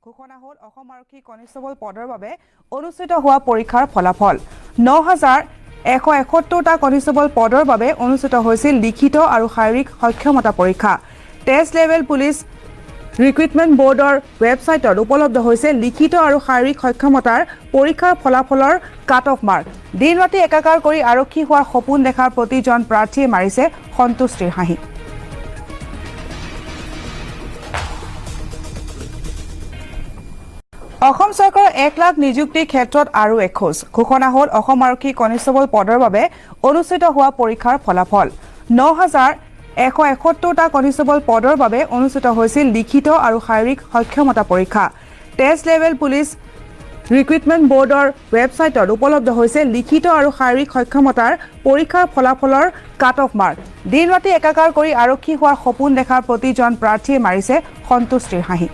ঘোষণা হ'ল অসম আৰক্ষী কনিষ্টবল পদৰ বাবে অনুষ্ঠিত হোৱা পৰীক্ষাৰ ফলাফল। 9171টা কনিষ্টবল পদৰ বাবে অনুষ্ঠিত হৈছিল লিখিত আৰু শাৰীৰিক সক্ষমতা পৰীক্ষা। ষ্টেট লেভেল পুলিচ ৰিক্ৰুইটমেণ্ট বৰ্ডৰ ৱেবছাইটত উপলব্ধ হৈছে লিখিত আৰু শাৰীৰিক সক্ষমতাৰ পৰীক্ষাৰ ফলাফলৰ কাট অফ মাৰ্ক। দিন ৰাতি একাকাৰ কৰি আৰক্ষী হোৱাৰ সপোন দেখাৰ প্ৰতিজন প্ৰাৰ্থীয়ে মাৰিছে সন্তুষ্টিৰ হাঁহি। অসম চৰকাৰৰ 1 লাখ নিযুক্তিৰ ক্ষেত্ৰত আৰু এখোজ। ঘোষণা হ'ল অসম আৰক্ষী কনিষ্টবল পদৰ বাবে অনুষ্ঠিত হোৱা পৰীক্ষাৰ ফলাফল। 9171টা কনিষ্টবল পদৰ বাবে অনুষ্ঠিত হৈছিল লিখিত আৰু শাৰীৰিক সক্ষমতা পৰীক্ষা। ষ্টেট লেভেল পুলিচ ৰিক্ৰুইটমেণ্ট বৰ্ডৰ ৱেবছাইটত উপলব্ধ হৈছে লিখিত আৰু শাৰীৰিক সক্ষমতাৰ পৰীক্ষাৰ ফলাফলৰ কাট অফ মাৰ্ক। দিন ৰাতি একাকাৰ কৰি আৰক্ষী হোৱাৰ সপোন দেখাৰ প্ৰতিজন প্ৰাৰ্থীয়ে মাৰিছে সন্তুষ্টিৰ হাঁহি।